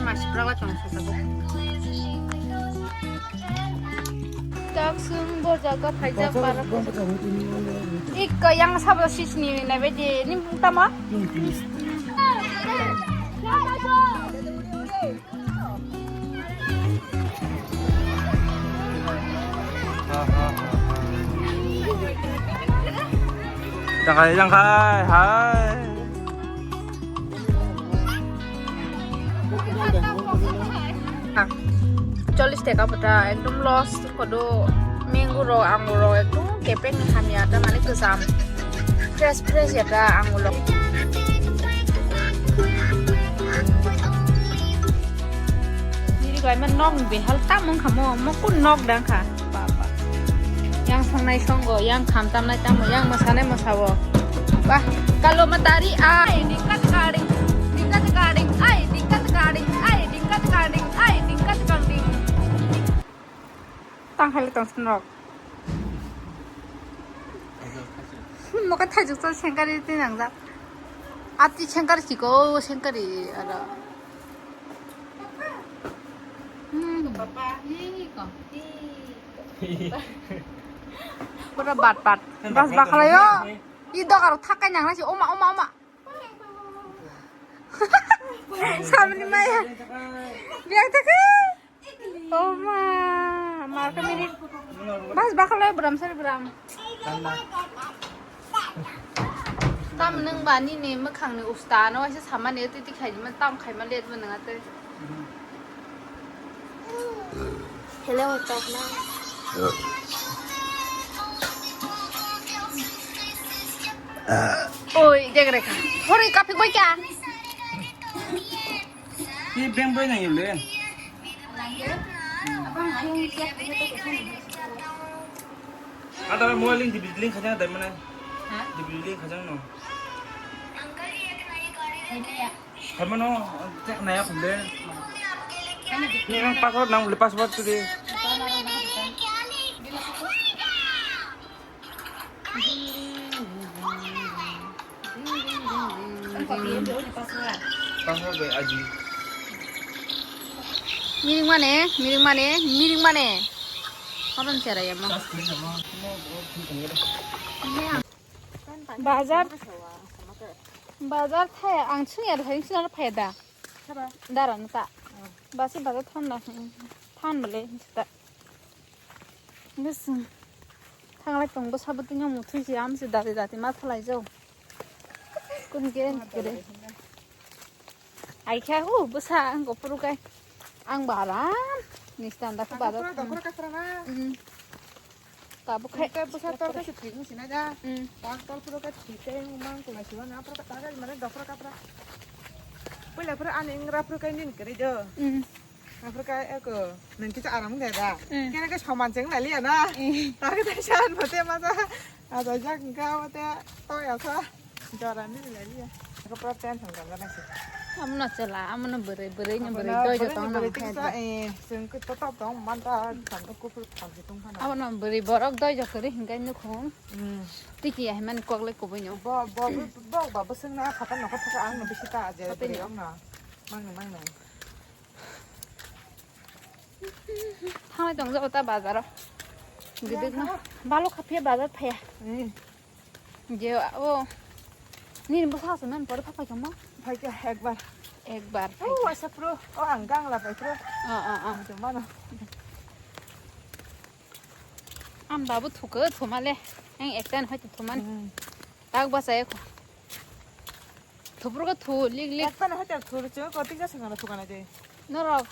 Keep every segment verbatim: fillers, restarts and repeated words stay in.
Asipra tong sa tabuk. Taksung bo jaga phaijak para. Ik yang sabo sisni nai bai di ni tama. Jangkai, jangkai, hai. Chollish taka pata ekdom loss kodo, mango rok, angur rok ekdom kepeng hamya ta mane kwcham. Fresh fresh ya ta angur rok. Niri bai man nok behal ta mung khamo, mokun nok dang kha. Ba, ba. Yang songnai songo, yang khamtamnai tamo, yang mwsanai mwsao. Ba, kalo matari ai, dingka tkaring, dingka tkaring, ai, dingka tkaring, ai, dingka tkaring, ai, dingka tkaring. Tang hai le tong sinok. Moka thaijuk chol sengkari tinangjak. Ati sengkari chiko, sengkari aro. Hmm. Papa, hi ko. Pura bat bat. Bas bakalayo. I dok aro thakai nang nasi oma oma oma. Samni maya. Biang thakai. Oma. Marka mini. Bas bakalayo bram sari bram. Tam nung ba nini mwkhang ni usta no waisa samani titi khai ma tam khai ma let ma nang ate. Hello, tok na. Oi, dek reka. Hori kapik bai kya? Ki beng bai nang yule. Ada mobile link di link khajang dai mana? Ha? Di link khajang no. Hai mano, cek naya khum de. Ni nang password nang beli password tu de. Password bai aji. Miring mane, miring mane, miring mane. Konon cherai emo. Bazar, bazar thaya, ang sung ya thaya, sung ya phaya da. Dara nata. Basi bazar thon da, thon bole, sita. Bwswng thanglai tongo, sabo tini muthui se amse dati dati ma thalai jau. Kuni kere kere. Ai kha hu bwsa ang go phuru kai. Ang baram ni stand da kha bazar. Dokra kasra na. Hmm. Tabuk khai. Kai bwsa tor kai se thik musi na ja. Hmm. Tak tor phuru kai thik kai mang kulai siwa na phuru kai ta kai mane dokra kapra. Puila phuru ani ingra phuru kai nin kere jo. Hmm. Aphuru khe eko, nwng kisa aram wngya da? Mm. Kene khe soman se wngya liya na? Mm. Takhe tai san mate masa. Ajaijak wngkha mate toya sa. Jora ni lai liya. Ako pura tension gana nasi. Amono chwla, amono bwrwi, bwrwi ni bwrwi doi joto wngkha. Eh, chwng khe to top tong man ta, san to kuphur thalsi tong phano. Abono bwrwi borok doi jok kwrwi hinkai nukhung. Mm. Tiki ya himani kok le kubui no. Bo, bo, bo, bo, bo, sengna khata nokha thaka ang no bisi ta aje bwrwi wngna. Mangno, mangno. Thanglai tong jabo ta bazaro. Gidikno. Balo khapia bazar phaya. Eh. Je o. Nini bwsa aswk nang pore phapai kamo? Phaikha ekbar. Ekbar. O phaikha. Waisa pro. O ang gangla pai pro. O, o, o. Ang mano. Ang babu thuko thumale. Ang ekta hoi thumani. Hmm. Tak basa ekho. Thupurgo thu, lik, lik. Ekta na hotel thuru chungo, kotik jasa ngana thukana de. Norok,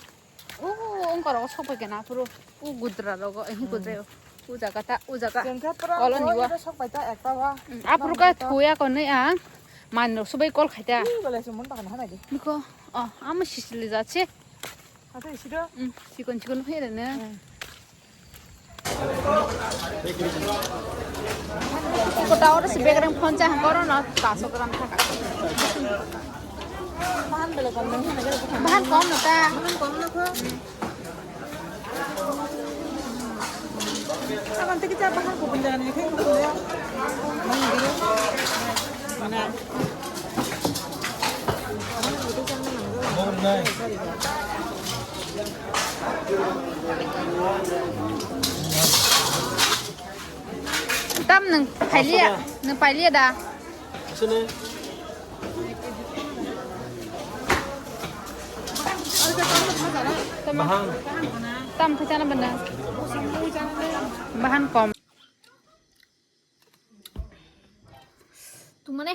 u, ungkor rogo sokpai kena, puro, u gudra rogo, ehi gudra, u jaga ta, u jaga. Chengkha pura kolo niwa. Sokpai ta ekta wa. Mm, apuru ka thuya ko nei ang, man rok subai kol khaita. Ih, bolai sumun pakana hana de. Niko, oh, ama sisili jache. Ata isido. Mm, chikon chikon phai rene. Mm. Kota oro si begreng phone cha hangkoro no paso gram thaka. Bahan bele kom nang hana gele. Bahan kom no ta. Bahan kom no kho. Aban tiki cha bahan ko pinda ni khe ko ya. Mana. Mana. Mana ko cha mana. Tam nwng phailiya, nwng phailiya da? Aswkno. Bahang. Tam khe chana bana. Bahan kom. Tungmane.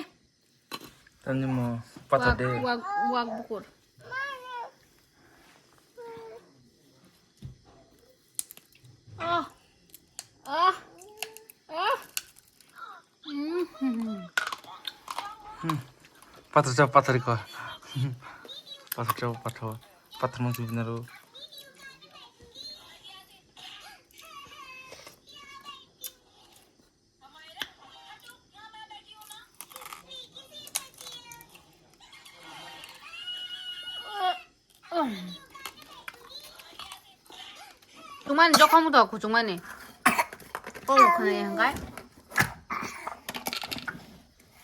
Tani mo pata de. Wak, wak, wak bukur. Ah. Ah. Ah. Mm. Hmm. Pathor chao, pathor ko. Pathor chao, pathor. Pathor mang sibinaro. Tungmani jokhom to kuchukmani. Oh, khna yang kai.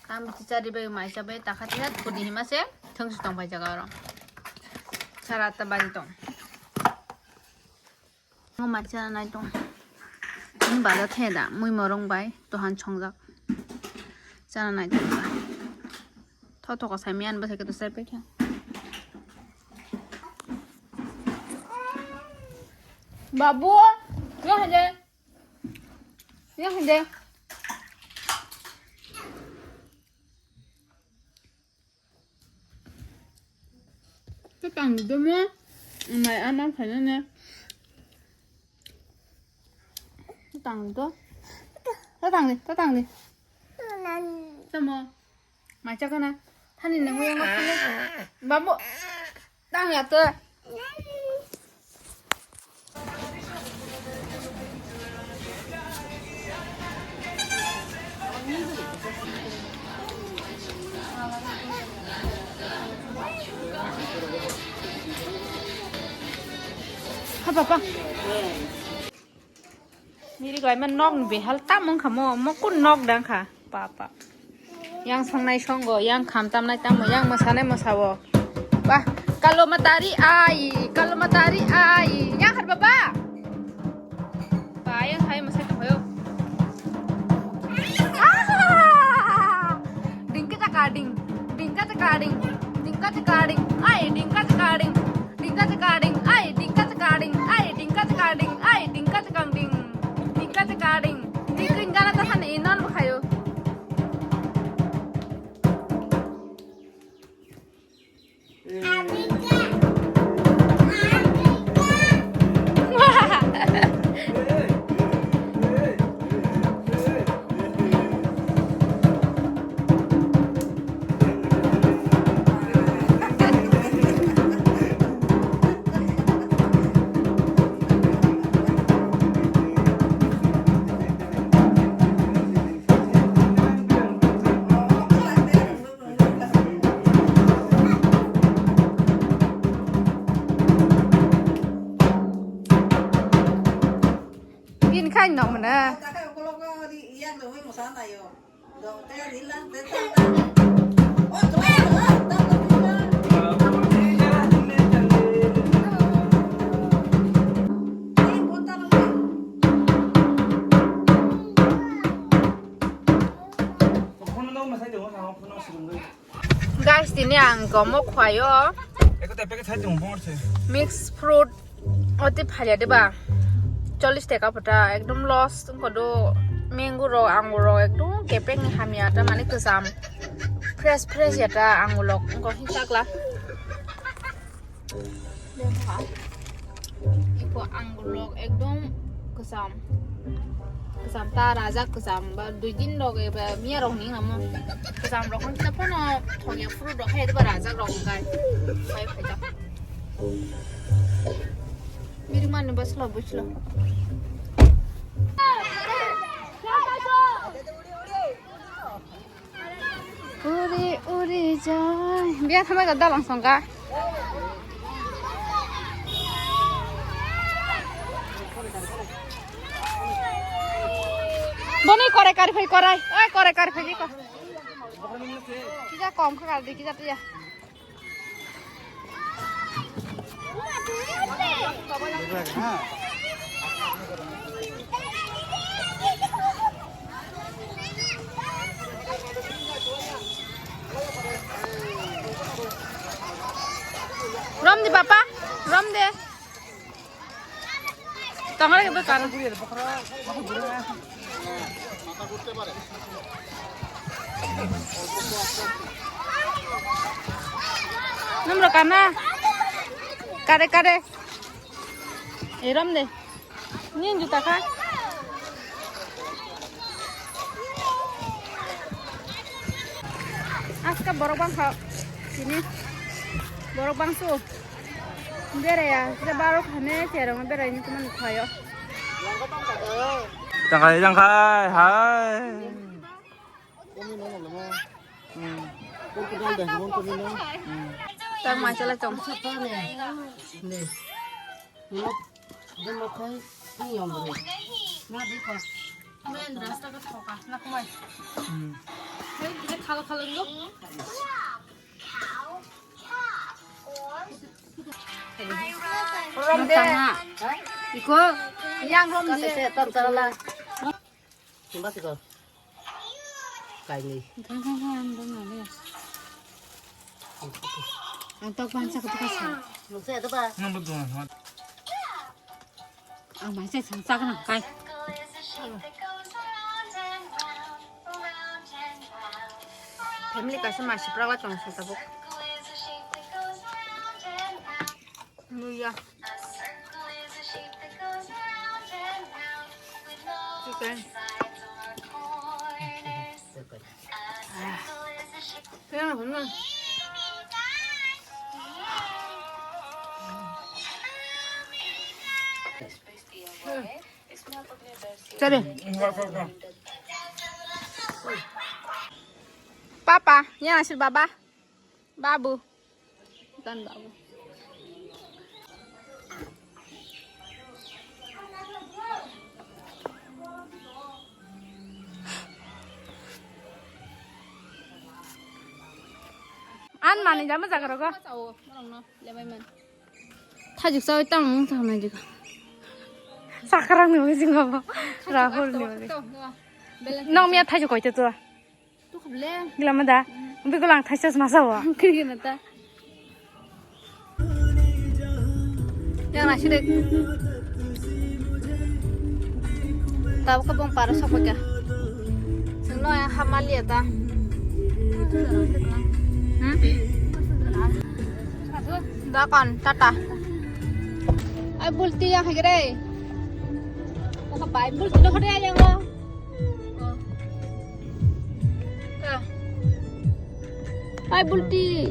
Tam bichari bai mai chabai takha tiya kudi hima se thang sutong bai jaga ro. Sara ta bari tong. Ngo mai chana nai tong. Ni bada the da, mui morong bai, tohan chongjak. Chana nai tong. Tho tho ko sai miyan ba sai ke to sai pe kya. Babu, ya hande. Ya hande. Tatang ni domo, mai ama phaina ne. Tatang ni do. Tatang ni, tatang ni. Tamo. Mai chakana. Thani nang yang ma. Babu. Tang ya to. Ha, papa. Miri klai man nok ni behal tam wngkha mo, mo kun nok dang kha, papa. Yang songnai songo, yang kham tamnai tamo, yang mosanai mosao. Bah, kalo matari ai, kalo matari ai. Yang har baba. Ba, yang hai mosai tongkhayo. Ah! Ding ka chaka ding, ding ka chaka ding, ding ka chaka ding, ai, ding ka chaka ding. Dingka chakang ding, ai, dingka chakang ding, ai, dingka chakang ding, ai, dingka chakang ding. Dingka chakang ding. Ding ding gana ta hani non bukhayo. Bini khai no mane. Guys, tini ang gomo khwayo. Eko te packet hai tong bor se. Mix fruit oti phalya diba? Chollish taka pata ekdom loss tong kodo. Mango rok, angur rok ekdom kepeng ni hamya ta mane kwcham. Fresh fresh ya ta angur rok ko hin chakla. Ipo angur rok ekdom kwcham. Kwcham ta rajak kwcham ba dui din rok eba miya rok ni namo. Kwcham rok hwn ta phano thokya fruit rok hai ba rajak rok kai. Kai phai ta. Biri mani baslo buslo. Uri, uri, jai. Biya thamai ka dalang songka. Boni kore kari phai korai. Oi, kore kari phai ko. Kija kom kha kari kija tiya. Rom de papa, rom de. Tangare ke bekar. Nomor kana? Kare kare. Erom de. Nin juta kha. Aska borok bangkha. Sini. Borok bangsu. Beraya, je baro khane cherong berai ni kuman khayo. Tangkai tangkai hai. Hmm. Tang mai chala chong. Main rasta ka thoka, nak mai. Hmm. Hei, dia khala khala nyo. Rom de. Iko. Yang rom de. Tam chala. Simba siko. Kaini. Ang tok bangsa ko bangsa. Nungse ada ba? Nang betul. Ang mai se sang sak nang kai. Family kaisa masi pra wa tong sa tabuk. Nuya. Chicken. Ah. Kaya nga pun. Sabi. Papa, yan asir baba. Babu. Dan babu. An mani jama jaga rogo. Thajik sawi tang thang nai jika. Sakarang ni wajing abo. Rahul ni wajing. Nong mia thajik koi te tu. Gila mada. Bigol ang thaisa sma sao. Kiri na ta. Yang nasi dek. Tahu ke bong para sokot ya. Sengno yang hamali ya ta. Hmm? Dakon tata. Ai bulti yang hagre. Oka bai bulti lo hore yang lo. Hai bulti.